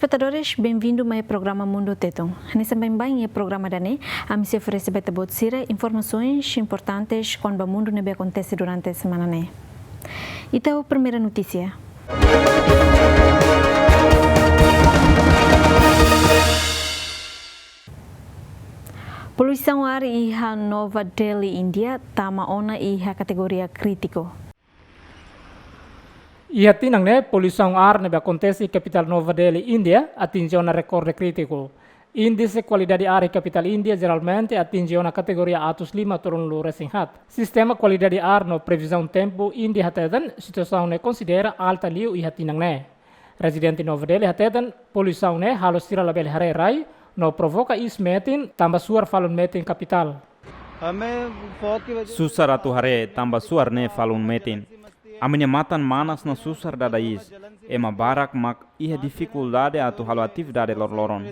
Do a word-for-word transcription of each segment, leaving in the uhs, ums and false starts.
Telespetadores, benvindu mai programa Mundu Tetun. Hanesan baibain iha programa ida-ne'e, ami sei oferese ba ita-boot sira informasoens importantes kona-ba mundu ne'ebé akontese durante semana ne'e. Ita ho primeira notísia. Poluisaun ar iha Nova Delhi, Índia, tama ona iha kategoria krítiku. Iha tinan ne'e, poluisaun ar ne'ebé akontese iha kapitál Nova Delhi, Índia, atinje ona rekorde krítiku. Índise kualidade ar iha kapitál Índia jeralmente atinje ona kategoria atus lima tolunulu-resin-haat. Sistema kualidade ar no previzaun tempu Índia hateten, situasaun ne'e konsidera alta liu iha tinan ne'e. Rezidente Nova Delhi hateten, poluisaun ne'e halo sira labele haree rai, no provoka iis metin, tanba suar falun metin kapitál. Susar atu haree tanba suar ne'e falun metin. Ami-nia matan manas no susar dada iis. Ema barak mak iha difikuldade atu halo atividade loroloron.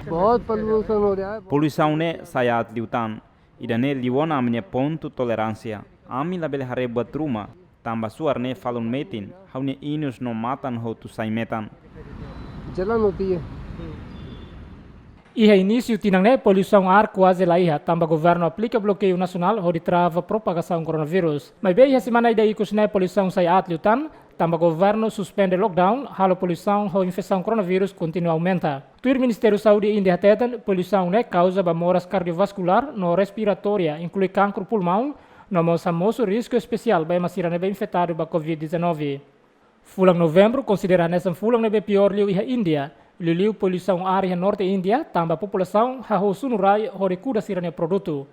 बहुत पॉल्यूशन हो रहा है। Poluisaun ne'e sai aat liután. Ida-ne'e liu ona ami-nia pontu toleránsia. Ami labele haree buat ruma. Tanba suar ne'e falun metin, ha'u-nia inus no matan hotu sai metan. जलन होती है। Iha inísiu tinan ne'e poluisaun ar kuaze la iha, tanba governu aplika blokeiu nasionál hodi trava propagasaun koronavírus. Maibé iha semana ida ikus ne'e poluisaun sai aat liután, tanba governu suspende lockdown, halo poluisaun ho infesaun koronavírus kontinua aumenta. Tuir Ministériu Saúde Índia hateten, poluisaun ne'e kauza ba moras kardiovaskulár no respiratória, inklui kankru pulmaun, no mós hamosu risku espesiál ba ema sira ne'ebé infetadu ba covid dezanove. Fulan Novembru konsidera hanesan fulan ne'ebé piór liu iha Índia, liuliu poluisaun ar iha norte Índia, tanba populasaun hahú sunu rai hodi kuda sira-nia produtu.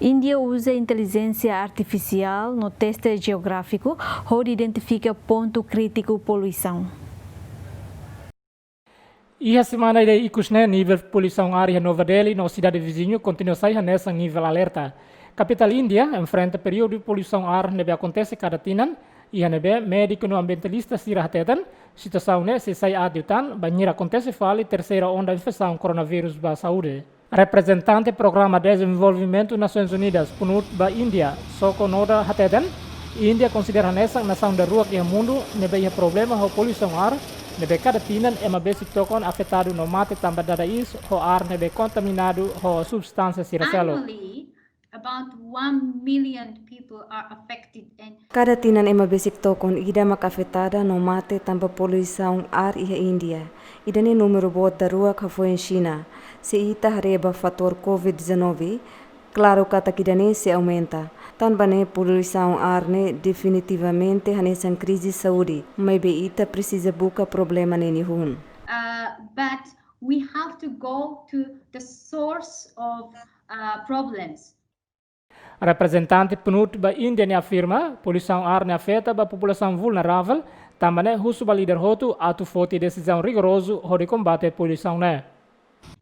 Índia uza intelijénsia artifisiál no teste jeográfiku hodi identifika pontu krítiku poluisaun. Iha semana ida ikus ne'e nivel poluisaun ar iha Nova Delhi no sidade viziñu kontinua sai hanesan nivel alerta. Kapitál Índia enfrenta períodu poluisaun ar ne'ebé akontese kada tinan, iha ne'ebé médiku no ambientalista sira hateten, situasaun ne'e sei sai aat liután bainhira akontese fali terseira onda infesaun koronavírus ba saúde. Reprezentante Programa Dezenvolvimentu Nasoins Unidas, PNUD, ba Índia, Soko Noda hateten, Índia konsidera hanesan nasaun daruak iha mundu ne'ebé iha problema ho poluisaun ar, ne'ebé kada tinan ema besik tokon afetadu no mate tanba dada iis ho ar ne'ebé kontaminadu ho substánsia sira seluk. Annually, about one million people are affected and Kada tinan ema besik tokon ida mak afetada no mate tanba poluisaun ar iha Índia. Ida-ne'e númeru boot daruak hafoin Xina. Se ita haree ba fatór covid dezanove, klaru katak ida-ne'e sei aumenta. Tanba ne'e poluisaun ar ne'e definitivamente hanesan krize saúde, maibé ita presiza buka problema ne'e nia hun. Uh, but we have to go to the source of, uh, problems. Reprezentante PNUD ba Índia ne'e afirma, poluisaun ar ne'e afeta ba populasaun vulneravel, tanba ne'e husu ba líder hotu atu foti desizaun rigorozu hodi kombate poluisaun ne'e.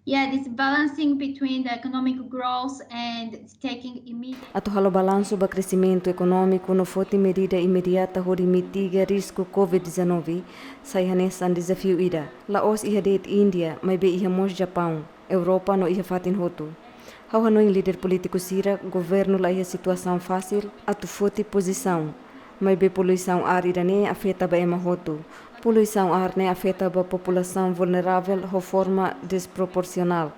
Yeah, this balancing between the economic growth and taking immediate Atu halo balansu ba kresimentu ekonómiku no foti medida imediata hodi mitiga risku covid dezanove, sai hanesan dezafiu ida. La'ós iha de'it Índia, maibé iha mós Japaun, Europa no iha fatin hotu. Ha'u hanoin líder polítiku sira, governu la iha situasaun fasil atu foti pozisaun. Maibé poluisaun ar ida-ne'e afeta ba ema hotu. Poluisaun ar ne'e afeta ba populasaun vulneravel ho forma desproporsionál.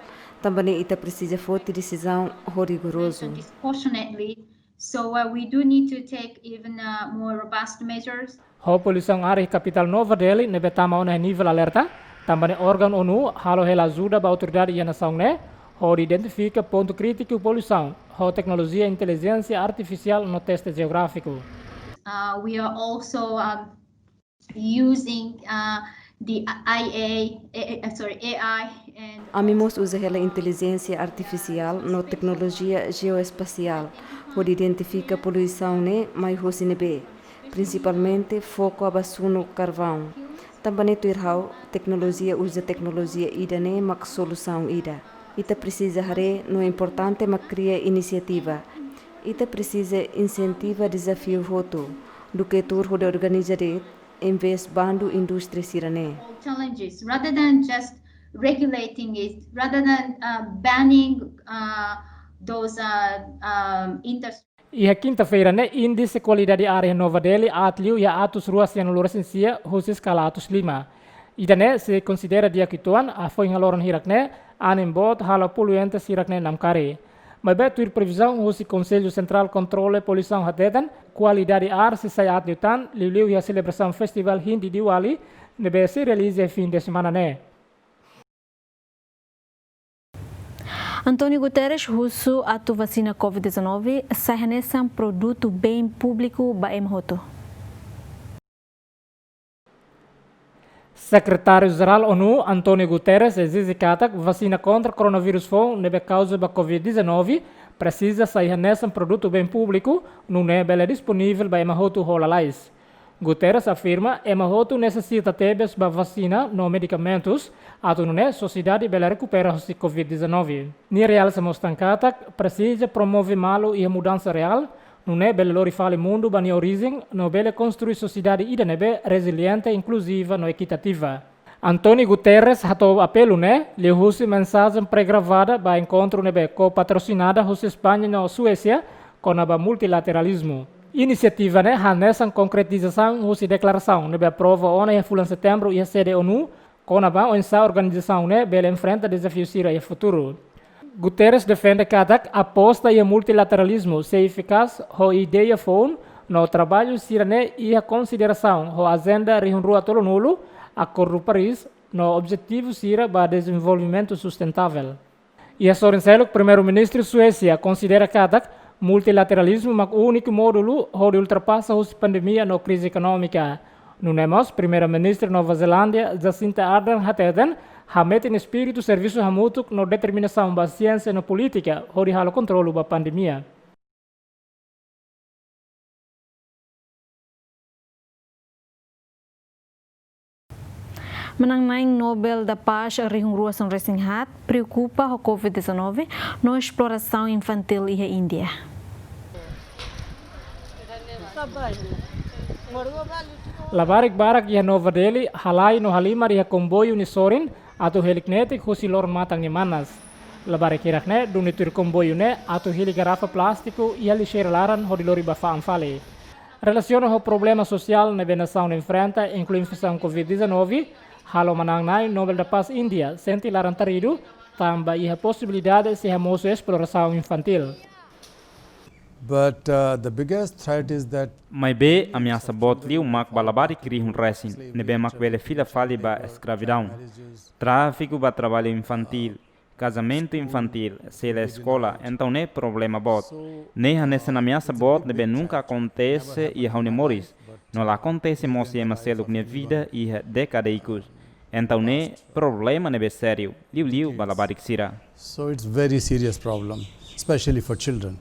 Tanba ne'e ita presiza foti desizaun ho rigorozu. Disproportionately. So, uh, we do need to take even, uh, more robust measures. Ho poluisaun ar iha kapitál Nova Delhi ne'ebé tama ona iha nivel alerta, tanba ne'e órgaun ONU halo hela ajuda ba autoridade iha nasaun ne'e, hodi identifika pontu krítiku poluisaun, ho teknolojia intelijénsia artifisiál no teste jeográfiku. Uh, we are also, um, using, uh, the I A, uh, sorry, A I and Ami mós uza hela intelijénsia artifisiál no teknolojia jeoespasiál, hodi identifika poluisaun ne'e mai husi ne'ebé. Prinsipalmente foku ba sunu karvaun. Tanba ne'e tuir ha'u, teknolojia uza teknolojia ida-ne'e mak solusaun ida. Ita presiza haree no importante mak kria inisiativa. Ita presiza insentiva dezafiu hotu, duké tuur hodi organiza de'it, envezde bandu indústria sira-ne'e. Challenges, rather than just regulating it, rather than, uh, banning, uh, those, uh, um, industries. Iha kinta-feira ne'e, índise kualidade ar iha Nova Delhi aat liu iha atus rua sianulu-resin-sia husi eskala atus lima. Ida-ne'e sei konsidera di'ak uitoan, hafoin haloron hirak-ne'e, anin boot halo poluente hirak-ne'e namkari. Maibé tuir previzaun husi Konsellu Sentrál Kontrole Poluisaun hateten, kualidade ar sei sai aat liután, liuliu iha selebrasaun festivál Hindi Diwali, ne'ebé sei realiza fin de semana ne'e. António Guterres husu atu vasina covid dezanove sai hanesan produtu bem públiku ba ema hotu. Sekretáriu-Jerál ONU, António Guterres, ezije katak vasina kontra koronavírus foun ne'ebé kauza ba covid dezanove presiza sai hanesan produtu bem públiku, nune'e bele disponivel ba ema hotu ho lalais. Guterres afirma ema hotu nesesita tebes ba vasina no medikamentus, atu nune'e sosiedade bele rekupera husi covid dezanove. Nia realsa mós tan katak presiza promove malu iha mudansa reál, nune'e bele lori fali mundu ba nia orijen, no bele konstrui sosiedade ida ne'ebé reziliente, inkluziva no ekitativa. António Guterres hato'o apelu ne'e liuhusi mensajen pré-gravada ba enkontru ne'ebé ko-patrosinada husi España no Suésia kona-ba multilateralizmu. Inisiativa ne'e hanesan konkretizasaun husi deklarasaun ne'ebé aprova ona iha fulan Setembru iha sede ONU, kona-ba oinsá organizasaun ne'e bele enfrenta dezafiu sira iha futuru. Guterres defende katak aposta iha multilateralizmu sei efikás ho ideia foun no traballu sira-ne'e iha konsiderasaun ho Ajenda rihun rua tolunulu, Akordu Paris, no objetivu sira ba dezenvolvimentu sustentável. Iha sorin seluk, Primeiru-Ministru Suésia konsidera katak multilateralizmu mak úniku modulu hodi ultrapasa husi pandemia no krize ekonómika. Nune'e mós, Primeira-Ministru Nova Zelándia, Jacinda Ardern hateten, hametin espíritu servisu hamutuk no determinasaun ba siénsia no polítika hodi halo kontrolu ba pandemia. Manán-na'in Nobel da Paz rihun rua sanulu-resin haat preokupa ho covid dezanove no esplorasaun infantíl iha Índia. Labarik barak iha Nova Delhi halai no halimar iha komboiu nia sorin atu helik netik husi loron-matan nia manas. Labarik hirak-ne'e duni tuir komboiu ne'e atu hili garrafa plástiku iha lixeira laran hodi lori ba fa'an fali. Relasiona ho problema sosiál ne'ebé nasaun enfrenta, inklui infesaun covid dezanove, halo manán-na'in Nobel da Paz Índia sente laran taridu, tanba iha posibilidade sei hamosu esplorasaun infantíl. But, uh, the biggest threat is that Maibé ameasa boot liu mak ba labarik rihun resin, ne'ebé mak bele fila fali ba eskravidaun. Tráfiku ba traballu infantíl, kazamentu infantíl, sela eskola, entaun ne'e problema boot. Ne'e hanesan ameasa boot ne'ebé nunka akontese iha ha'u-nia moris, no la akontese mós iha ema seluk nia vida iha dékada ikus. Entaun ne'e problema ne'ebé sériu, liuliu ba labarik sira. So it's very serious problem, especially for children.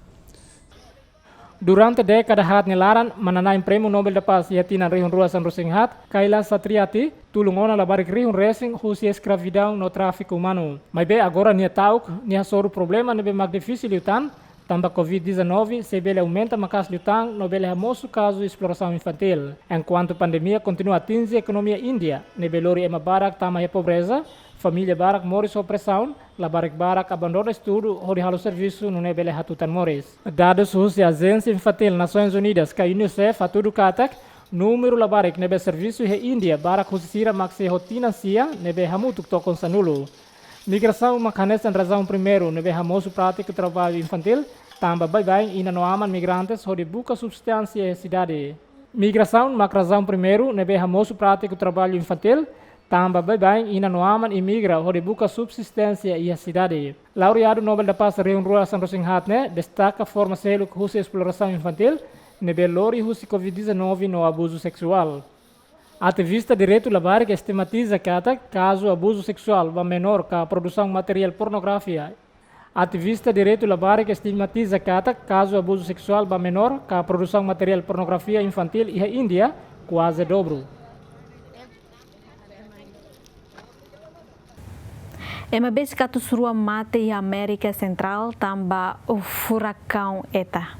Durante dékada haat nia laran, manán-na'in Prémiu Nobel da Paz iha tinan rihun rua sanulu-resin haat, Kailash Satyarthi, tulun ona labarik rihun resin husi eskravidaun no tráfiku umanu. Maibé agora nia ta'uk, nia hasoru problema ne'ebé mak difisil liután, tanba covid dezanove sei bele aumenta maka'as liután no bele hamosu kazu esplorasaun infantíl. Enkuantu pandemia kontinua atinje ekonomia Índia, ne'ebé lori ema barak tama iha pobreza, família barak moris ho presaun, labarik barak abandona estudu hodi halo servisu nune'e bele hatutan moris. Dadus husi Ajénsia Infantíl Nasoins Unidas ka UNICEF hatudu katak, númeru labarik ne'ebé servisu iha Índia barak husi sira mak sei ho tinan sia ne'ebé hamutuk tokon sanulu. Migrasaun mak hanesan razaun primeiru ne'ebé hamosu prátiku traballu infantíl, tanba baibain inan no aman migrantes hodi buka subsisténsia iha sidade. Migrasaun mak razaun primeiru ne'ebé hamosu prátiku traballu infantíl, tanba baibain inan no aman imigra hodi buka subsisténsia iha sidade. Laureadu Nobel da Paz rihun rua sanulu-resin haat ne'e destaka forma seluk husi esplorasaun infantíl, ne'ebé lori husi covid dezanove no abuzu seksuál. Ativista direitu labarik estigmatiza katak kazu abuzu seksuál ba menór ka produsaun materiál pornografia. Ativista direitu labarik estigmatiza katak kazu abuzu seksuál ba menór ka produsaun materiál pornografia infantíl iha Índia kuaze dobru. Ema besik atus rua mate iha Amérika Sentrál tanba furakaun Eta.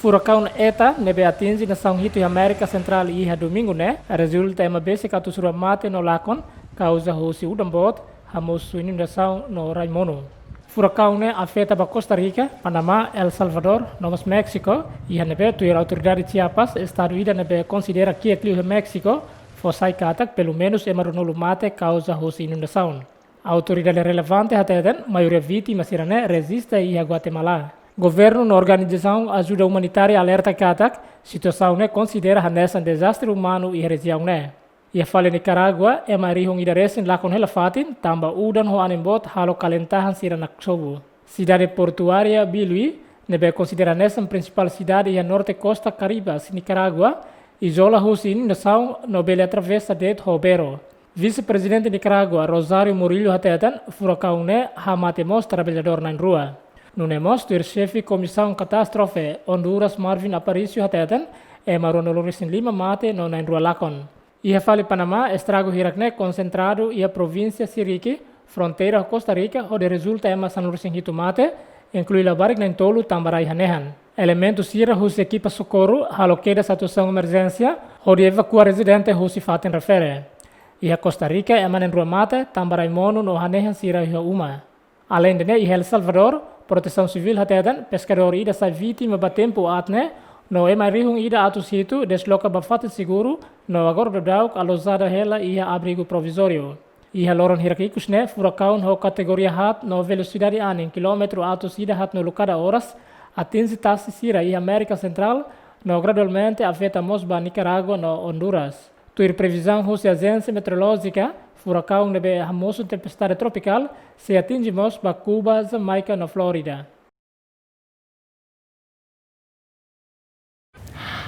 Furakaun Eta, ne'ebé atinje nasaun hitu iha Amérika Sentrál iha domingu ne'e, rezulta ema besik atus rua mate no lakon Kauza husi udan boot, hamosu inundasaun no rai monu. Furakaun ne'e afeta ba Costa Rica, Panamá, El Salvador, no mós México, iha ne'ebé tuir autoridade Chiapas, estadu ida ne'ebé konsidera kiak liu iha México, fó sai katak pelumenus ema ruanulu mate kauza husi inundasaun. Autoridade relevante hateten, maioria vítima sira-ne'e reziste iha Guatemala. Governu no organizasaun ajuda umanitária alerta katak situasaun ne'e konsidera hanesan dezastre umanu iha rejiaun ne'e. Iha fali Nikarágua, ema rihun ida resin lakon hela fatin, tanba udan ho anin boot halo kalen-tahan sira naksobu. Sidade portuária Bilwi, ne'ebé konsidera hanesan prinsipál sidade iha norte kosta Caribas, Nikarágua, izola husi inundasaun no bele atravesa de'it ho bero. Vise-Prezidente Nikarágua, Rosário Murillo hateten, furakaun ne'e hamate mós traballadór na'in-rua. Nune'e mós tuir xefe Komisaun Katástrofe Honduras, Marvin Aparicio hateten, ema ruanulu resin lima mate no na'in-rua lakon. Iha fali Panamá, estragu hirak-ne'e konsentradu iha provínsia Chiriquí, fronteira ho Costa Rica, hodi rezulta ema sanulu resin hitu mate, inklui labarik na'in-tolu tanba rai hanehan. Elementu sira husi ekipa sokorru halo kedas atuasaun emerjénsia, hodi evakua rezidente husi fatin refere. Iha Costa Rica, ema na'in-rua mate, tanba rai monu no hanehan sira iha uma. Aleinde ne'e, iha El Salvador, Protesaun Sivíl hateten, peskadór ida sai vítima ba tempu aat ne'e, no ema rihun ida atus hitu desloka ba fatin seguru, no agora daudauk alojada hela iha abrigu provizóriu. Iha loron hirak ikus ne'e, furakaun ho kategoria haat no velosidade anin kilómetru atus ida haatnulu kada oras, atinje tasi sira iha Amérika Sentrál, no gradualmente afeta mós ba Nikarágua no Honduras. Tuir previzaun husi Ajénsia Meteorolójika, furakaun ne'ebé hamosu tempestade tropikál sei atinje mós ba Kuba, Jamaica no Flórida.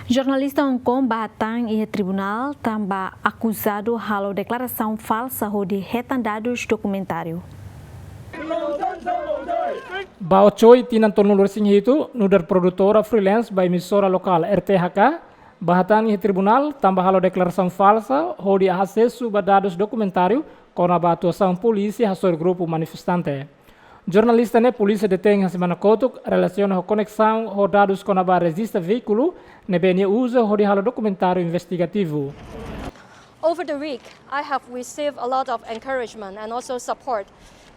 Jornalista Hong Kong bá hetan iha tribunál tanba akuzadu halo deklarasaun falsa hodi hetan dadus dokumentáriu. Bao Choi, tinan tolunulu resin hitu, nu'udar produtora freelance ba emissora lokál R T H K, bá hetan iha tribunál tanba halo deklarasaun falsa hodi asesu ba dadus dokumentáriu kona-ba atuasaun polísia hasoru grupu manifestante. Jornalista ne'e polísia detein iha semana kotuk, relasiona ho koneksaun ho dadus kona-ba rejista veíkulu ne'ebé nia uza hodi halo dokumentáriu investigativu. Over the week, I have received a lot of encouragement and also support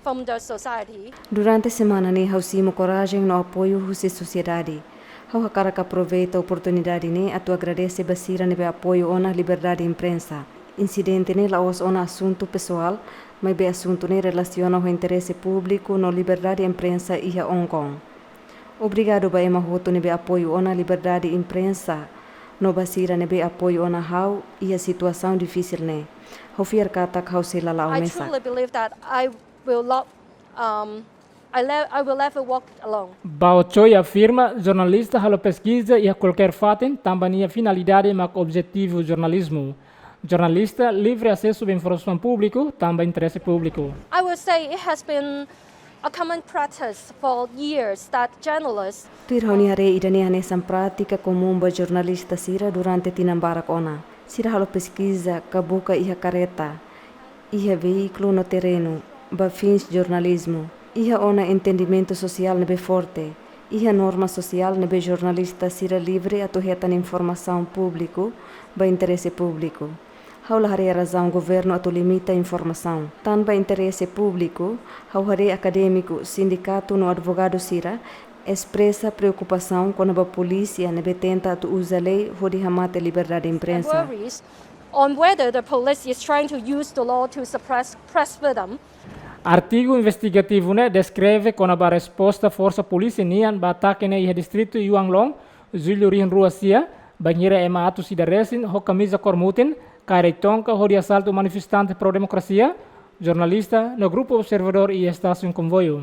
from the society. Durante semana ne'e ha'u simu korajen no apoiu husi sosiedade. Ha'u hakarak aproveita oportunidade ne'e atu agradese ba sira ne'ebé apoiu ona liberdade imprensa. Insidente ne'e la'ós ona asuntu pesoál, maibé asuntu ne'e relasiona ho interese públiku no liberdade imprensa iha Hong Kong. Obrigadu ba ema hotu ne'ebé apoiu ona liberdade imprensa, no ba sira ne'ebé apoiu ona ha'u iha situasaun difisil ne'e. Ha'u fiar katak ha'u sei la la'o mesak. I truly believe that I will not, um, I le-, I will never walk alone. Bao Choi afirma, jornalista halo peskiza iha kualkér fatin, tanba nia finalidade mak objetivu jornalizmu. Jornalista livre asesu ba informasaun públiku, tanba interese públiku. I will say it has been a common practice for years that journalists. Tuir ha'u-nia haree, ida-ne'e hanesan prátika komún ba jornalista sira durante tinan barak ona. Sira halo peskiza ka buka iha kareta, iha veíkulu no terrenu, ba fins jornalizmu. Iha ona entendimentu sosiál ne'ebé forte. Iha norma sosiál ne'ebé jornalista sira livre atu hetan informasaun públiku ba interese públiku. Ha'u la haree razaun governu atu limita informasaun. Tanba interese públiku, ha'u haree akadémiku, sindikatu no advogadu sira espresa preokupasaun kona-ba polísia ne'ebé tenta atu uza lei hodi hamate liberdade imprensa. Worries on whether the police is trying to use the law to suppress press freedom. Artigu investigativu ne'e deskreve kona-ba resposta forsa polísia nian ba atake ne'e iha distritu Yuanglong, Jullu rihun rua sia, bainhira ema atus ida resin ho kamiza kór mutin, kaer ai-tonka hodi asaltu manifestante pró-demokrasia, jornalista, no grupu observadór iha estasaun komboiu.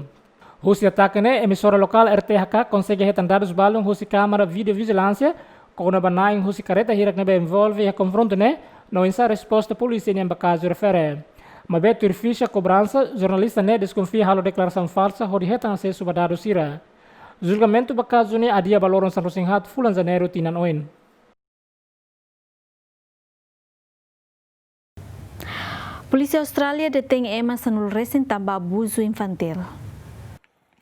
Husi atake ne'e, emissora lokál R T H K konsege hetan dadus balun husi kámara vídeo vijilánsia kona-ba na'in husi kareta hirak ne'ebé envolve iha konfrontu ne'e, no oinsá resposta polísia nian ba kazu refere. Maibé tuir fixa kobransa, jornalista ne'e deskonfia halo deklarasaun falsa hodi hetan asesu ba dadus sira. Julgamentu ba kazu ne'e adia ba loron sanulu-resin-haat fulan Janeiru tinan oin. Polísia Austrália detein ema sanulu resin tanba abuzu infantíl.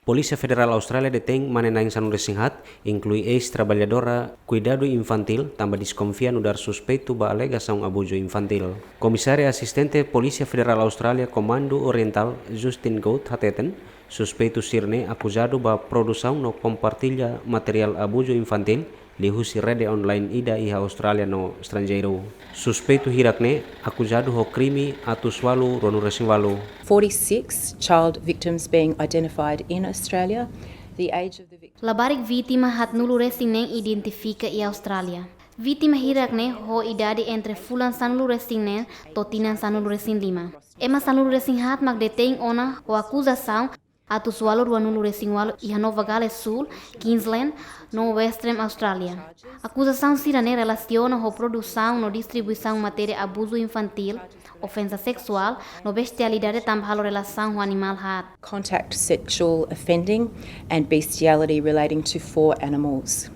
Polísia Federál Austrália detein mane na'in sanulu-resin-haat, inklui eis-traballadora kuidadu infantíl, tanba deskonfia nu'udar suspeitu ba alegasaun abuzu infantíl. Komisária Asistente Polísia Federál Austrália Komandu Orientál, Justin Gould, hateten, suspeitu sira-ne'e akuzadu ba produsaun no kompartilla materiál abuzu infantíl liuhusi rede online ida iha Austrália no estranjeiru. Suspeitu hirak-ne'e akuzadu ho krime atus ualu ruanulu-resin-ualu. Forty-six child victims being identified in Australia. The age of the victim. Labarik vítima haatnulu-resin-neen identifika iha Austrália. Vítima hirak-ne'e ho idade entre fulan sanulu-resin-neen to'o tinan sanulu-resin-lima. Ema sanulu-resin-haat mak detein ona ho akuzasaun atus ualu ruanulu-resin-ualu iha Nova Gales Sul, Queensland, no Western Australia. Akuzasaun sira-ne'e relasiona ho produsaun no distribuisaun matéria abuzu infantíl, ofensa seksuál, no bestialidade tanba halo relasaun ho animál haat. Contact sexual offending and bestiality relating to four animals.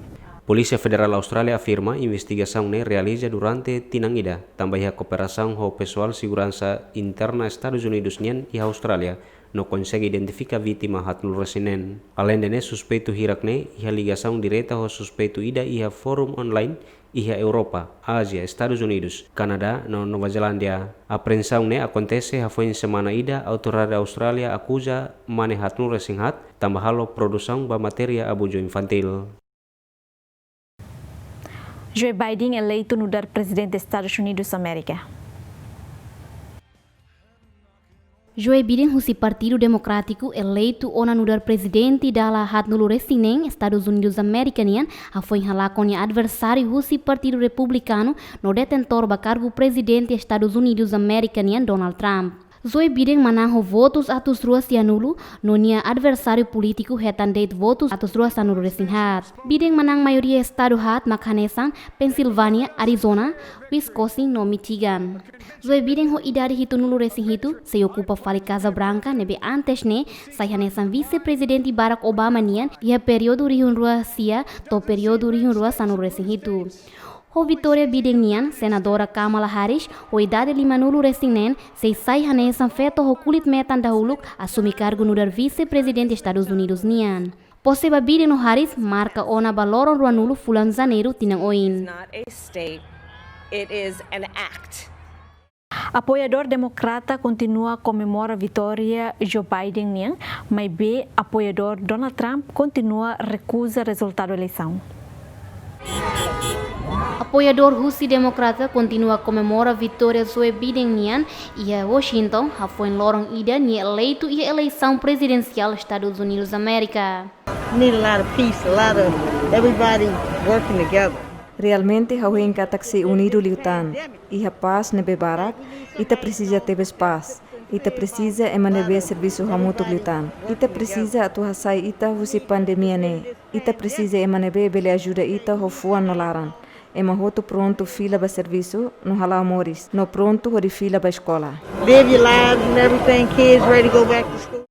Polísia Federál Austrália afirma investigasaun ne'e realiza durante tinan ida, tanba iha kooperasaun ho pesoál seguransa interna Estadus Unidus nian iha Austrália, no konsege identifika vítima haatnulu-resin-neen. Aleinde ne'e, suspeitu hirak-ne'e iha ligasaun direta ho suspeitu ida iha fórum online iha Europa, Ázia, Estadus Unidus, Kanadá no Nova Zelándia. Apreensaun ne'e akontese hafoin semana ida autoridade Austrália akuza mane haatnulu-resin-haat tanba halo produsaun ba matéria abuzu infantíl. Joe Biden eleitu nu'udar Prezidente Estadus Unidus Amérika. Joe Biden husi Partidu Demokrátiku eleitu ona nu'udar prezidente dala haatnulu-resin-neen Estadus Unidus Amérika nian, hafoin halakon nia adversáriu husi Partidu Republikanu no detentór ba kargu prezidente Estadus Unidus Amérika nian, Donald Trump. Joe Biden manán ho votus atus rua sianulu, no nia adversáriu polítiku hetan de'it votus atus rua sanulu-resin-haat. Biden manán maioria estadu haat mak hanesan Pensilvánia, Arizona, Wisconsin no Michigan. Joe Biden ho idade hitunulu-resin-hitu sei okupa fali Kaza Branka ne'ebé antes ne'e sai hanesan vise-prezidente Barack Obama nian iha períodu rihun rua sia to'o períodu rihun rua sanulu-resin-hitu. Ho vitória Biden nian, senadora Kamala Harris ho idade limanulu-resin-neen sei sai hanesan feto ho kulit metan dahuluk asume kargu nu'udar vise-prezidente Estadus Unidus nian. Pose ba Biden no Harris marka ona ba loron ruanulu fulan Janeiru tinan oin. It's not a state, it is an act. Apoiadór Demokrata kontinua komemora vitória Joe Biden nian, maibé apoiadór Donald Trump kontinua rekuza rezultadu eleisaun. Apoiadór husi Demokrata kontinua komemora vitória Joe Biden nian iha Washington, hafoin loron ida nia eleitu iha eleisaun prezidensiál Estadus Unidus Amérika. Need a lot of peace, a lot of everybody working together. Realmente ha'u hein katak sei unidu liután. Iha pás ne'ebé barak, ita presiza tebes pás. Ita presiza ema ne'ebé servisu hamutuk liután. Ita presiza atu hasai ita husi pandemia ne'e. Ita presiza ema ne'ebé bele ajuda ita ho fuan no laran. Ema hotu prontu fila ba servisu no hala'o moris, no prontu hodi fila ba eskola. Live your lives and everything, kids ready to go back to school.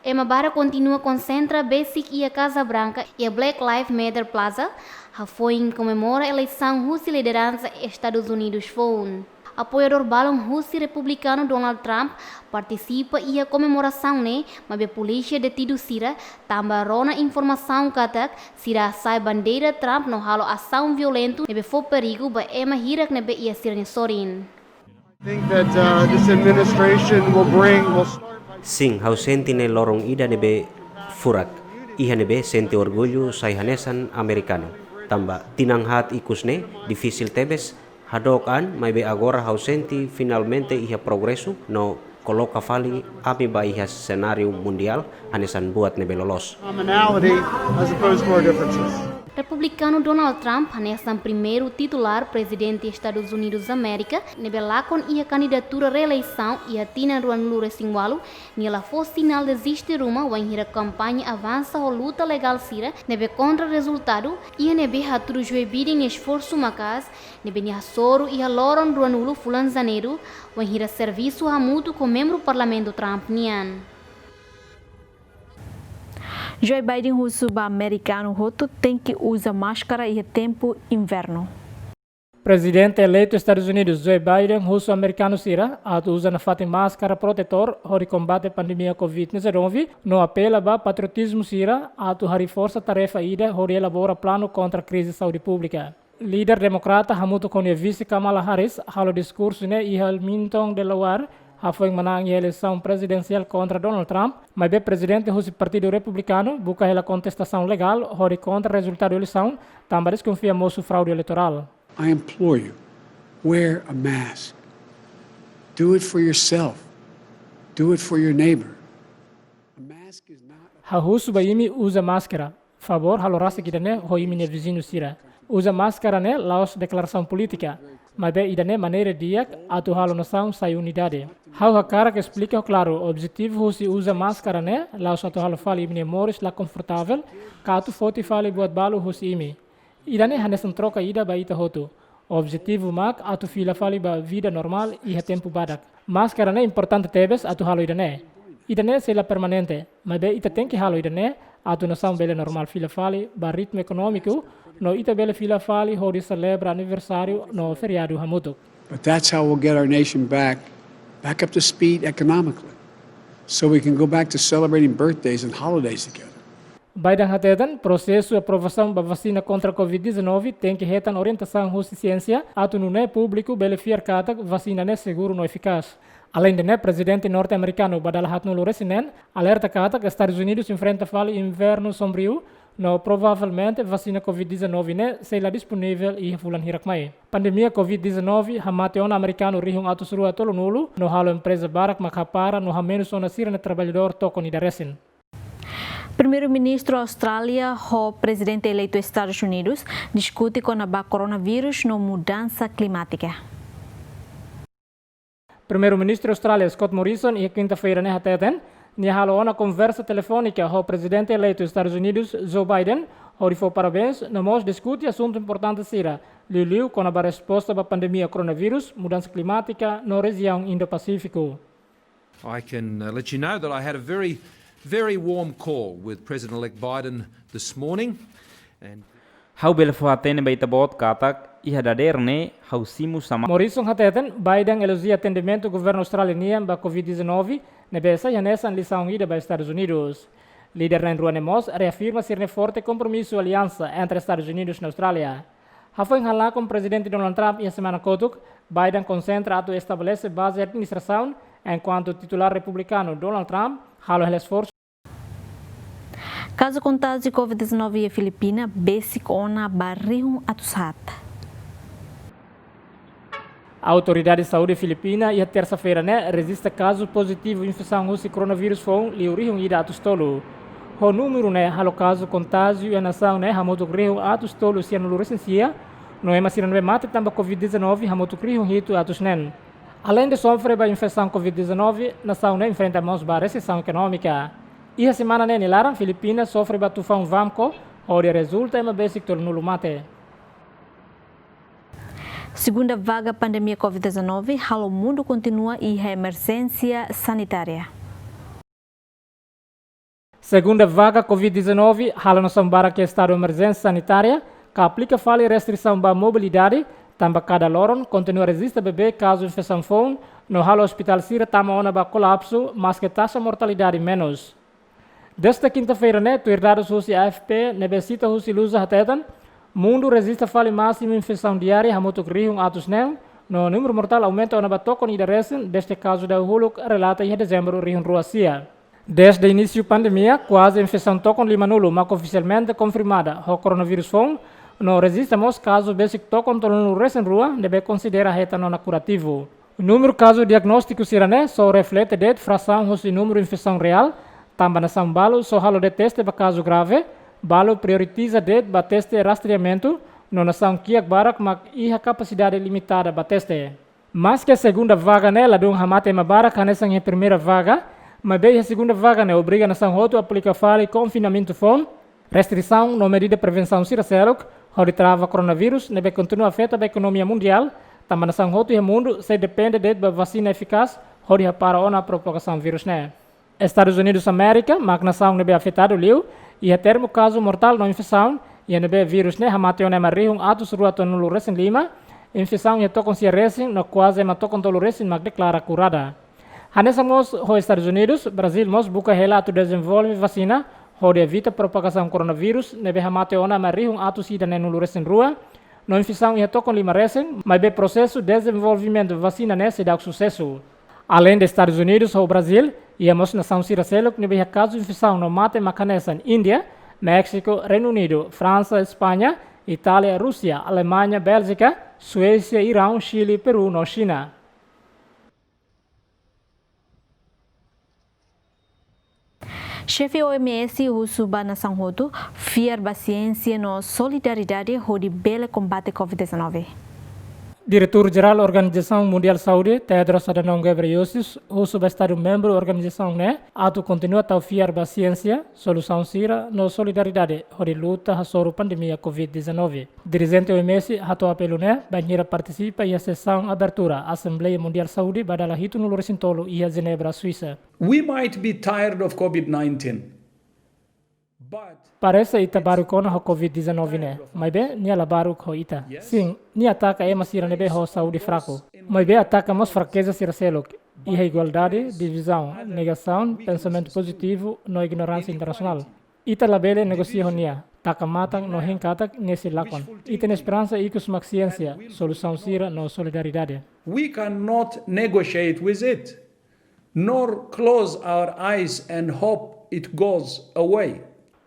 Ema barak kontinua konsentra besik iha Kaza Branka iha Black Lives Matter Plaza, hafoin komemora eleisaun husi lideransa Estadus Unidus foun. Apoiadór balun husi Republikanu Donald Trump partisipa iha komemorasaun ne'e, maibé polísia detidu sira tanba rona informasaun katak sira hasai bandeira Trump no halo asaun violentu ne'ebé fó perigu ba ema hirak ne'ebé iha sira-nia sorin. I think that uh, this administration will bring, will start by Sin, ha'u sente ne'e loron ida ne'ebé furak. Iha ne'ebé sente orgullu sai hanesan amerikanu. Tanba tinan haat ikus ne'e difisil tebes, hadook an, maibé agora ha'u sente finalmente iha progresu no koloka fali ami ba iha senáriu mundiál hanesan buat ne'ebé loloos. Commonality as opposed to our differences. Republikanu Donald Trump hanesan primeiru titulár prezidente Estadus Unidus Amérika ne'ebé lakon iha kandidatura reeleisaun iha tinan ruanulu-resin-ualu, nia la fó sinál deziste ruma wainhira kampaña avansa ho luta legál sira ne'ebé kontra rezultadu, iha ne'ebé hatudu Joe Biden nia esforsu maka'as ne'ebé nia hasoru iha loron ruanulu fulan Janeiru, wainhira servisu hamutuk ho membru Parlamentu Trump nian. Joe Biden husu ba amerikanu hotu tenke uza máskara iha tempu invernu. Prezidente eleitu Estadus Unidus, Joe Biden, husu amerikanu sira atu uza nafatin máskara protetór hodi kombate pandemia covid dezanove, no apela ba patriotizmu sira atu harii forsa tarefa ida hodi elabora planu kontra krize saúde públika. Líder demokrata hamutuk ho nia vise Kamala Harris halo diskursu ne'e iha Wilmington, Delaware, hafoin manán iha eleisaun prezidensiál kontra Donald Trump, maibé prezidente husi Partidu Republikanu buka hela kontestasaun legál hodi kontra rezultadu eleisaun, tanba deskonfia mosu fraude eleitorál. I implore you, wear a mask. Do it for yourself. Do it for your neighbor. A mask is not a Ha'u husu ba imi uza máskara. Favór halo rasik ida-ne'e ho imi-nia viziñu sira. Uza máskara ne'e la'ós deklarasaun polítika, maibé ida-ne'e maneira di'ak atu halo nasaun sai unidade. Ha'u hakarak esplika ho klaru, objetivu husi uza máskara ne'e la'ós atu halo fali imi-nia moris la konfortavel, ka atu foti fali buat balu husi imi. Ida-ne'e hanesan troka ida ba ita hotu. Objetivu mak atu fila fali ba vida normál iha tempu badak. Máskara ne'e importante tebes atu halo ida-ne'e. Ida-ne'e sei la permanente, maibé ita tenke halo ida-ne'e atu nasaun bele normál fila fali ba ritmu ekonómiku, no ita bele fila fali hodi selebra aniversáriu no feriadu hamutuk. But that's how we'll get our nation back, back up to speed economically, so we can go back to celebrating birthdays and holidays together. Biden hateten, prosesu aprovasaun ba vasina kontra covid dezanove tenke hetan orientasaun husi siénsia, atu nune'e públiku bele fiar katak vasina ne'e seguru no efikás. Aleinde ne'e, prezidente norte-amerikanu ba dala haatnulu-resin-neen alerta katak Estadus Unidus enfrenta fali invernu sombriu, no provavelmente vasina covid dezanove ne'e sei la disponivel iha fulan hirak mai. Pandemia covid dezanove hamate ona amerikanu rihun atus rua tolunulu, no halo empreza barak mak hapara no hamenus ona sira-nia traballadór tokon ida resin. Primeiru-Ministru Austrália ho Prezidente eleitu Estadus Unidus diskute kona-ba koronavírus no mudansa klimátika. Primeiru-Ministru Austrália Scott Morrison iha kinta-feira ne'e hateten, nia halo ona konversa telefónika ho Prezidente eleitu Estadus Unidus, Joe Biden, hodi fó parabéns no mós diskute asuntu importante sira, liuliu kona-ba resposta ba pandemia koronavírus, mudansa klimátika no rejiaun Indo-Pasífiku. I can, uh, let you know that I had a very, very warm call with President-elect Biden this morning. And Ha'u bele fó-hatene ba ita-boot katak iha dadeer ne'e ha'u simu sama. Morrison hateten, Biden elojia atendimentu governu Austrália nian ba covid dezanove, ne'ebé sai hanesan lisaun ida ba Estadus Unidus. Líder na'in-rua ne'e mós reafirma sira-nia forte kompromisu aliansa entre Estadus Unidus no Austrália. Hafoin halakon Prezidente Donald Trump iha semana kotuk, Biden konsentra atu estabelese baze administrasaun, enkuantu titulár republikanu Donald Trump halo hela esforsu. Kazu kontájiu covid dezanove iha Filipina besik ona ba rihun atus haat. Autoridade Saúde Filipina iha tersa-feira ne'e rejista kazu pozitivu infesaun husi koronavírus foun liu rihun ida atus tolu. Ho númeru ne'e halo kazu kontájiu iha nasaun ne'e hamutuk rihun atus tolu sianulu-resin-sia, no ema sira ne'ebé mate tanba covid dezanove hamutuk rihun hitu atus neen. Aleinde sofre ba infesaun covid dezanove, nasaun ne'e enfrenta mós ba resesaun ekonómika. Iha semana ne'e nia laran, Filipina sofre ba tufaun Vamko, hodi rezulta ema besik tolunulu mate. Segunda vaga pandemia covid dezanove halo mundu kontinua iha emerjénsia sanitária. Segunda vaga covid dezanove halo nasaun barak iha estadu emerjénsia sanitária, ka aplika fali restrisaun ba mobilidade, tanba kada loron kontinua rejista beibeik kazu infesaun foun, no halo ospitál sira tama ona ba kolapsu, maske taxa mortalidade menus. Desta kinta-feira ne'e, tuir dadus husi A F P, ne'ebé sita husi Luza hateten, mundu rejista fali másimu infesaun diária hamutuk rihun atus neen, no númeru mortál aumenta ona ba tokon ida resin, dezde kazu dahuluk relata iha dezembru rihun rua sia. Dezde inísiu pandemia, kuaze infesaun tokon limanulu mak ofisialmente konfirmada ho koronavírus foun, no rejista mós kazu besik tokon tolunulu-resin-rua, ne'ebé konsidera hetan ona kurativu. Númeru kazu diagnóstiku sira-ne'e só reflete de'it frasaun husi númeru infesaun reál, tanba nasaun balu só halo de'it teste ba kazu grave, balu prioritiza de'it ba teste rastreamentu, no nasaun kiak barak mak iha kapasidade limitada ba teste. Maske segunda vaga ne'e ladún hamate ema barak hanesan iha primeira vaga, maibé iha segunda vaga ne'e obriga nasaun hotu aplika fali konfinamentu foun, restrisaun no medida prevensaun sira seluk, hodi trava koronavírus ne'ebé kontinua afeta ba ekonomia mundiál, tanba nasaun hotu iha mundu sei depende de'it ba vasina efikás hodi hapara ona propagasaun vírus ne'e. Estadus Unidus Amérika mak nasaun ne'ebé afetadu liu iha termu kazu mortál no infesaun, iha ne'ebé vírus ne'e hamate ona ema rihun atus rua tolunulu-resin-lima, Infesaun iha tokon sia resin no kuaze ema tokon tolu resin mak deklara kurada. Hanesan mós ho Estadus Unidus, Brazíl mós buka hela atu dezenvolve vasina hodi evita propagasaun koronavírus ne'ebé hamate ona ema rihun atus ida neen-nulu resin rua, no infesaun iha tokon lima resin, maibé prosesu dezenvolvimentu vasina ne'e seidauk susesu. Aleinde Estadus Unidus ho Brazíl, iha mós nasaun sira seluk ne'ebé iha kazu infesaun no mate mak hanesan Índia, Méxiku, Reinu Unidu, Fransa, España, Itália, Rúsia, Alemaña, Béljika, Suésia, Iraun, Xile, Peru no Xina. Xefe O M S husu ba nasaun hotu fiar ba siénsia no solidariedade hodi bele kombate covid dezanove. Diretór Jerál Organizasaun Mundiál Saúde, Tedros Adhanom Ghebreyesus, husu ba Estadu membru organizasaun ne'e atu kontinua tau fiar ba siénsia, solusaun sira no solidariedade hodi luta hasoru pandemia covid dezanove. Dirijente O M S hato'o apelu ne'e bainhira partisipa iha sesaun abertura Asembleia Mundiál Saúde ba dala hitunulu resin tolu iha Jenebra, Suisa. We might be tired of covid nineteen, but parese ita baruk ona ho covid dezanove ne'e, maibé nia la baruk ho ita. Sin, nia ataka ema sira ne'ebé ho saúde fraku. Maibé ataka mós frakeza sira seluk, iha igualdade, divizaun, negasaun, pensamentu pozitivu no ignoránsia internasionál. Ita labele negosia ho nia, taka matan no hein katak nia sei lakon. Ita-nia esperansa ikus mak siénsia, solusaun sira no solidariedade. We cannot negotiate with it, nor close our eyes and hope it goes away.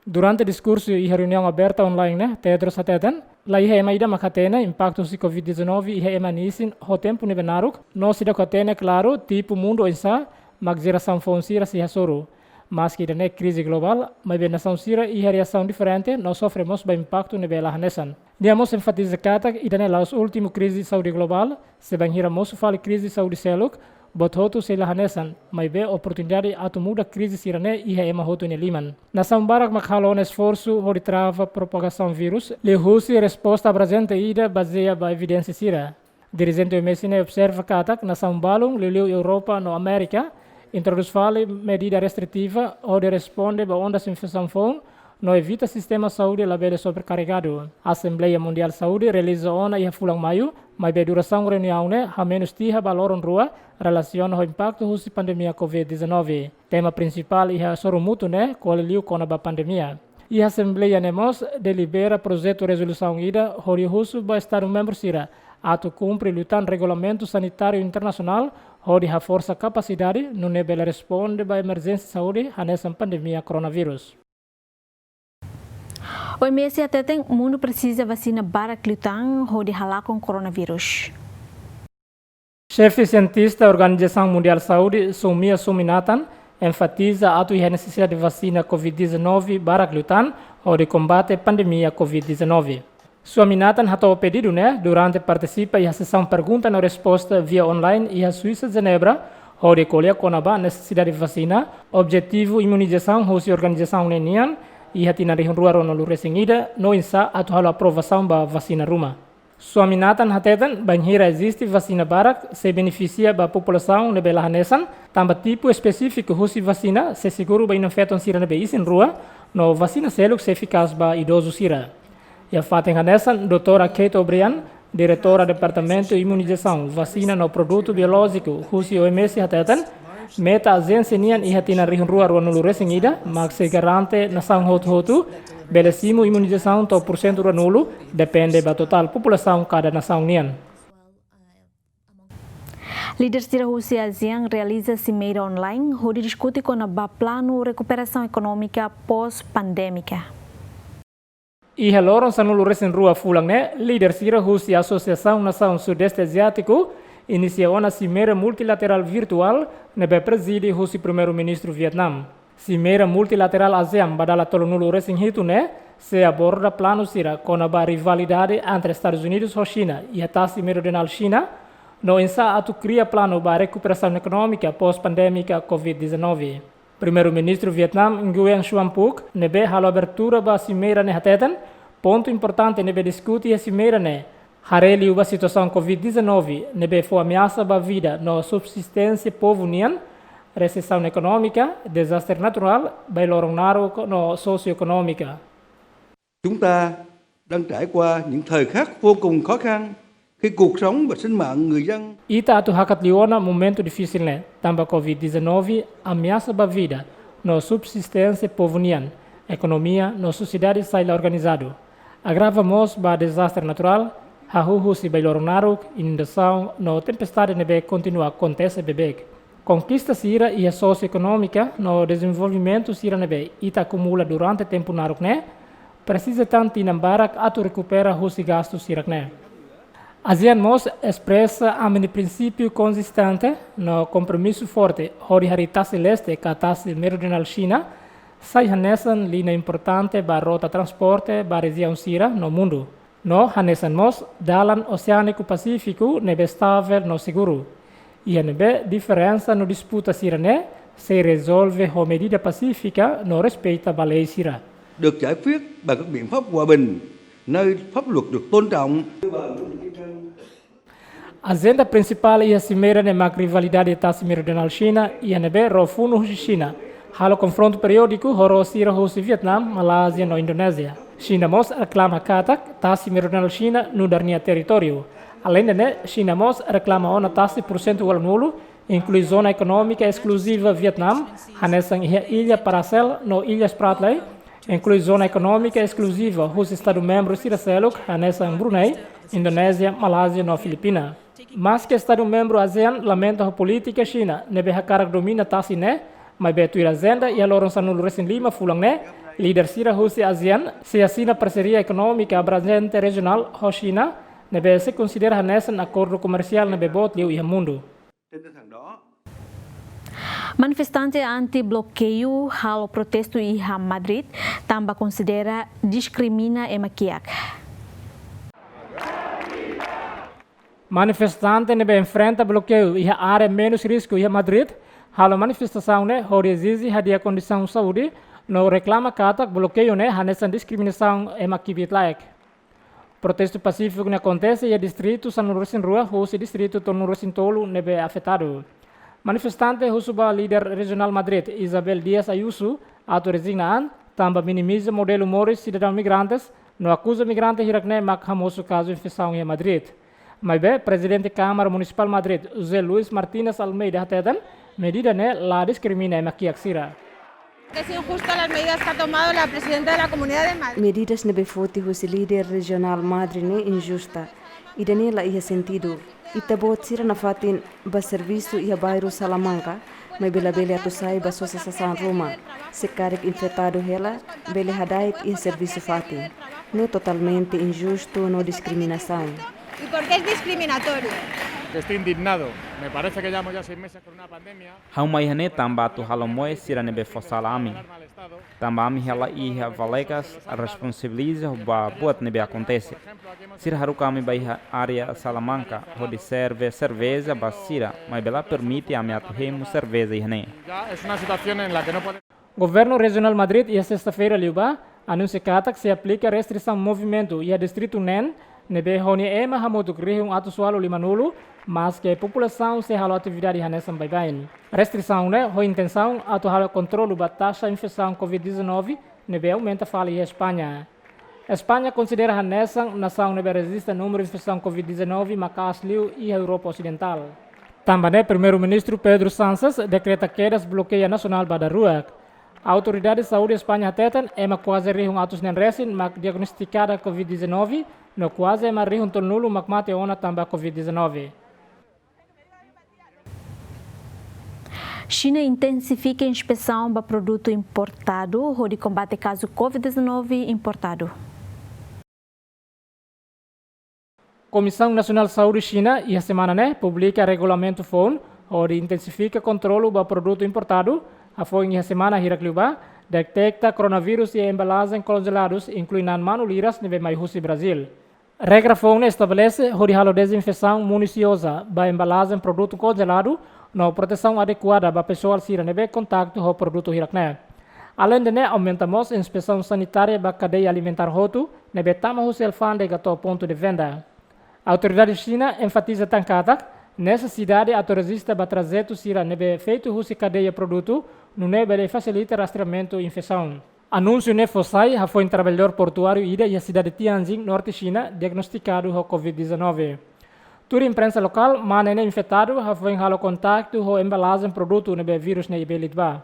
Durante diskursu iha reuniaun aberta online ne'e, Tedros hateten, la iha ema ida mak hatene impaktu husi covid dezanove iha ema nia isin ho tempu ne'ebé naruk, no seidauk hatene klaru tipu mundu oinsá mak jerasaun foun sira sei hasoru. Maski ida-ne'e krize globál, maibé nasaun sira iha reasaun diferente no sofre mós ba impaktu ne'ebé la hanesan. Nia mós enfatiza katak ida-ne'e la'ós últimu krize saúde globál, se bainhira mosu fali krize saúde seluk, buat hotu sei la hanesan, maibé oportunidade atu muda krize sira-ne'e iha ema hotu nia liman. Nasaun barak mak halo ona esforsu hodi trava propagasaun vírus, liuhusi resposta abrajente ida bazeia ba evidénsia sira. Dirijente O M S ne'e observa katak nasaun balun, liuliu Europa no Amérika, introdús fali medida restritiva hodi responde ba ondas infesaun foun, no evita sistema saúde labele sobrekarregadu. Asembleia Mundiál Saúde realiza ona iha fulan Maiu, maibé durasaun reuniaun ne'e hamenus tiha ba loron rua, relasiona ho impaktu husi pandemia covid dezanove. Tema prinsipál iha sorumutu ne'e ko'alia liu kona-ba pandemia. Iha asembleia ne'e mós delibera projetu rezolusaun ida hodi husu ba Estadu membru sira atu kumpre liután regulamentu sanitáriu internasionál hodi haforsa kapasidade nune'e bele responde ba emerjénsia saúde hanesan pandemia koronavírus. O M S hateten mundu presiza vasina barak liután hodi halakon koronavírus. Xefe sientista Organizasaun Mundiál Saúde, Soumya Swaminathan, enfatiza atu iha nesesidade de vasina covid dezanove barak liután hodi kombate pandemia covid dezanove. Swaminathan hato'o pedidu ne'e durante partisipa iha sesaun pergunta no resposta via online iha Suisa, Jenebra, hodi ko'alia kona-ba nesesidade vasina, objetivu imunizasaun husi organizasaun ne'e nian iha tinan rihun rua ruanulu resin ida, no oinsá atu halo aprovasaun ba vasina ruma. Swaminathan hateten, bainhira eziste vasina barak, sei benefisia ba populasaun ne'ebé la hanesan, tanba tipu espesífiku husi vasina sei seguru ba inan-feton sira ne'ebé isin-rua, no vasina seluk sei efikás ba idozu sira. Iha fatin hanesan, Doutora Kate O'Brien, diretora Departamentu Imunizasaun, Vasina no Produtu Biolójiku husi O M S hateten, meta ajénsia nian iha tinan rihun rua ruanulu resin ida mak sei garante nasaun hotu-hotu bele simu imunizasaun to'o pursentu ruanulu, depende ba totál populasaun kada nasaun nian. Líder sira husi ASEAN realiza simeira online hodi diskute kona-ba planu rekuperasaun ekonómika pós-pandémika. Iha loron sanulu resin rua fulan ne'e, líder sira husi Asosiasaun Nasaun Sudeste Aziátiku inisia ona simeira multilaterál virtuál ne'ebé prezide husi Primeiru-Ministru Vietnam. Simeira multilaterál ASEAN ba dala tolunulu resin hitu ne'e sei aborda planu sira kona-ba rivalidade entre Estadus Unidus ho Xina iha tasi meridionál Xina, no oinsá atu kria planu ba rekuperasaun ekonómika pós-pandémika covid dezanove. Primeiru-Ministru Vietnam, Nguyen Xuan Phuc, ne'ebé halo abertura ba simeira ne'e hateten, pontu importante ne'ebé diskute iha simeira ne'e haree liu ba situasaun covid dezanove ne'ebé fó ameasa ba vida no subsisténsia povu nian, resesaun ekonómika, dezastre naturál, bai-loron naruk no sosioekonómika. Chúng ta đang trải qua những thời khắc vô cùng khó khăn Khi cuộc sống và sinh mạng người dân. Ita atu hakat liu ona momentu difisil ne'e, tanba covid dezanove ameasa ba vida no subsisténsia povu nian, ekonomia no sosiedade sai la organizadu. Agrava mós ba dezastre naturál, hahú husi bailoron naruk, inundasaun no tempestade ne'ebé kontinua akontese beibeik. Konkista sira iha sosio-ekonómika no dezenvolvimentu sira ne'ebé ita akumula durante tempu naruk ne'e, presiza tan tinan barak atu rekupera husi gastu sira-ne'e. ASEAN mós espresa ami-nia prinsípiu konsistente no kompromisu forte hodi harii Tasi Leste ka Tasi Meridionál Xina sai hanesan liña importante ba rota transporte ba rejiaun sira no mundu. No hanesan mós dalan oseániku Pasífiku ne'ebé estavel no seguru. Iha ne'ebé diferensa no disputa sira-ne'e sei rezolve ho medida pasífika no respeita ba lei sira. Được giải quyết bằng các biện pháp hòa bình, nơi pháp luật được tôn trọng. Ajenda prinsipál iha simeira ne'e mak rivalidade Tasi Meridionál Xina, iha ne'ebé ró funu husi Xina halo konfrontu periódiku ho ró sira husi Vietnam, Malázia no Indonézia. Xina mós reklama katak Tasi Meridionál Xina nu'udar nia territóriu. Aleinde ne'e, Xina mós reklama ona tasi pursentu ualunulu, inklui zona ekonómika eskluziva Vietnam, hanesan iha Illa Paracel no Illa Spratly, inklui zona ekonómika eskluziva husi Estadu membru sira seluk, hanesan Brunei, Indonézia, Malázia no Filipina. Maske Estadu membru ASEAN lamenta ho polítika Xina ne'ebé hakarak domina tasi ne'e, maibé tuir ajenda iha loron sanulu-resin-lima fulan ne'e, líder sira husi ASEAN sei asina parseria ekonómika abranjente rejionál ho Xina, ne'ebé sei konsidera hanesan akordu komersiál ne'ebé boot liu iha mundu. Manifestante anti-blokeiu halo protestu iha Madrid, tanba konsidera diskrimina ema kiak. Manifestante ne'ebé enfrenta blokeiu iha área menus risku iha Madrid, halo manifestasaun ne'e hodi ezije hadi'a kondisaun saúde, no reklama katak blokeiu ne'e hanesan diskriminasaun ema kbiit-laek. Protestu pasífiku ne'e akontese iha distritu sanulu-resin-rua husi distritu tolunulu-resin-tolu ne'ebé afetadu. Manifestante husu ba líder rejionál Madrid, Isabel Díaz Ayuso, atu rezigna an, tanba minimiza modelu moris sidadaun migrantes, no akuza migrante hirak-ne'e mak hamosu kazu infesaun iha Madrid. Maibé, Prezidente Kámara Munisipál Madrid, José Luis Martínez Almeida hateten, medida ne'e la diskrimina ema kiak sira. Es injusta las medidas que ha tomado la presidenta de la Comunidad de Madrid. Medidas ne'ebé foti husi líder rejionál Madrid ne'e injusta. Ida-ne'e la iha sentidu. Ita-boot sira nafatin bá servisu iha bairru Salamanca, maibé labele atu sai bá sosa sasán ruma. Se karik infetadu hela, bele hada'et iha servisu fatin. Ne'e totalmente injustu no diskriminasaun. ¿Y por qué es discriminatorio? Estoy indignado. Me parece que llevamos ya seis meses con una pandemia. Ha'u mai iha ne'e tanba atu halo moe sira ne'ebé fó sala ami. Tanba ami hela iha Vallecas, responsabiliza ba buat ne'ebé akontese. Sira haruka ami bá iha área Salamanca, hodi serve serveja ba sira, maibé la permite ami atu hemu serveja iha ne'e. Ya es una situación en la que no podemos. Governu Rejionál Madrid iha sesta-feira liubá anunsia katak sei aplika restrisaun movimentu iha distritu neen, ne'ebé ho nia ema hamutuk rihun atus ualu limanulu, maske populasaun sei halo atividade hanesan baibain. Restrisaun ne'e ho intensaun atu halo kontrolu ba taxa infesaun covid dezanove ne'ebé aumenta fali iha España. España konsidera hanesan nasaun ne'ebé rejista númeru infesaun covid dezanove maka'as liu iha Europa Osidentál. Tanba ne'e, Primeiru-Ministru Pedro Sánchez dekreta kedas blokeiu nasionál ba daruak. Autoridade Saúde España hateten ema kuaze rihun atus neen resin mak diagnostikada covid dezanove, no kuaze ema rihun tolunulu mak mate ona tanba covid dezanove. Xina intensifika inspesaun ba produtu importadu hodi kombate kazu covid dezanove importadu. Komisaun Nasionál Saúde Xina, iha semana ne'e, publika regulamentu foun hodi intensifika kontrolu ba produtu importadu, hafoin iha semana hirak liubá deteta koronavírus iha embalajen konjeladus, inklui na'an manu liras ne'ebé mai husi Brazíl. Regra foun ne'e estabelese hodi halo dezinfesaun minusioza ba embalajen produtu konjeladu, no protesaun adekuada ba pesoál sira ne'ebé kontaktu ho produtu hirak-ne'e. Aleinde ne'e, aumenta mós inspesaun sanitária ba kadeia alimentár hotu, ne'ebé tama husi alfándega to'o pontu de venda. Autoridade Xina enfatiza tan katak nesesidade atu rejista ba trajetu sira ne'ebé feitu husi kadeia produtu, nune'e bele fasilita rastreamentu infesaun. Anúnsiu ne'e fó sai hafoin traballadór portuáriu ida iha sidade Tianjin, norte Xina, diagnostikadu ho covid dezanove. Tuir imprensa lokál, mane ne'e infetadu hafoin halo kontaktu ho embalajen produtu ne'ebé virus ne'e ibelit ba.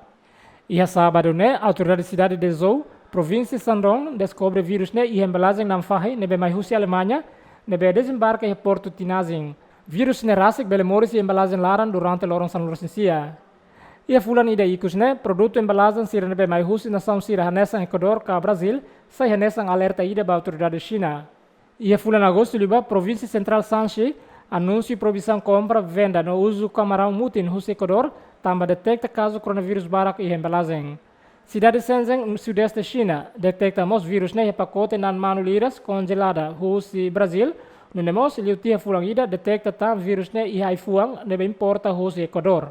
Iha sábadu ne'e, autoridade sidade Dezhou, provínsia Shandong, deskobre virus ne'e iha embalajen na'an fahi ne'ebé mai husi Alemaña, ne'ebé dezembarka iha portu Tinazin. Virus ne'e rasik bele moris iha embalajen laran durante loron sanulu-resin-sia. Iha fulan ida ikus ne'e, produtu embalajen sira ne'ebé mai husi nasaun sira hanesan Ekuadór ka Brazíl, sai hanesan alerta ida ba autoridade Xina. Iha fulan Agostu liubá, provínsia sentrál Shanxi anunsia proibisaun kompra, venda no uzu kamaraun mutin husi Ekuadór, tanba deteta kazu koronavírus barak iha embalajen. Sidade Shenzhen, sudeste Xina, deteta mós virus ne'e iha pakote na'an manu liras konjelada husi Brazíl, nune'e mós liu tiha fulan ida deteta tan virus ne'e iha ai-fuan ne'ebé importa husi Ekuadór.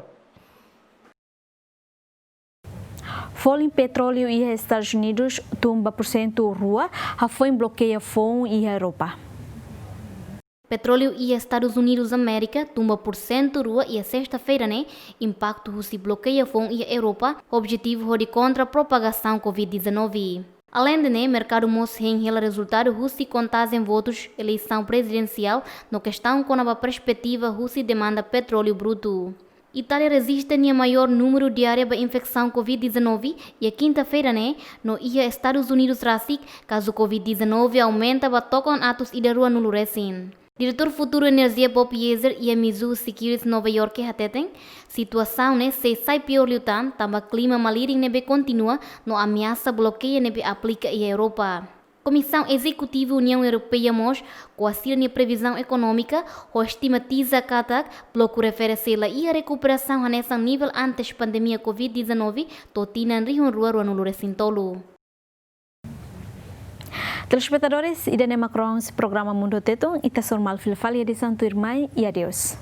Folin petróleu iha Estadus Unidus tun ba porsentu rua, hafoin blokeia foun iha Europa. Petróleu iha Estadus Unidus Amérika tun ba porsentu rua iha sesta-feira ne'e, impaktu husi blokeia foun iha Europa, objetivu hodi kontra propagasaun covid dezanove. Aleinde ne'e, merkadu mós hein hela rezultadu husi kontajen votus eleisaun prezidensiál no kestaun kona-ba perspetiva husi demanda petróleu brutu. Itália rejista nia maiór númeru diária ba infesaun covid dezanove iha kinta-feira ne'e, no iha Estadus Unidus rasik, kazu covid dezanove aumenta ba to'o atus ida ruanulu-resin. Diretór Futuru Enerjia Bob Yeazer iha Mizuho Securities Nova York hateten, situasaun ne'e sei sai piór liután, tanba klima malirin ne'ebé kontinua, no ameasa blokeia ne'ebé aplika iha Europa. Komisaun Ezekutiva Uniaun Europeia mós ko'alia nia previzaun ekonómika, ho estimatiza katak bloku refere sei la iha rekuperasaun hanesan nivel antes pandemia covid dezanove, to'o tinan rihun rua ruanulu-resin-tolu. Telespetadores, ida-ne'e mak kronis programa Mundu Tetun, ita sei hasoru malu fila fali edisaun tuirmai, i adeus.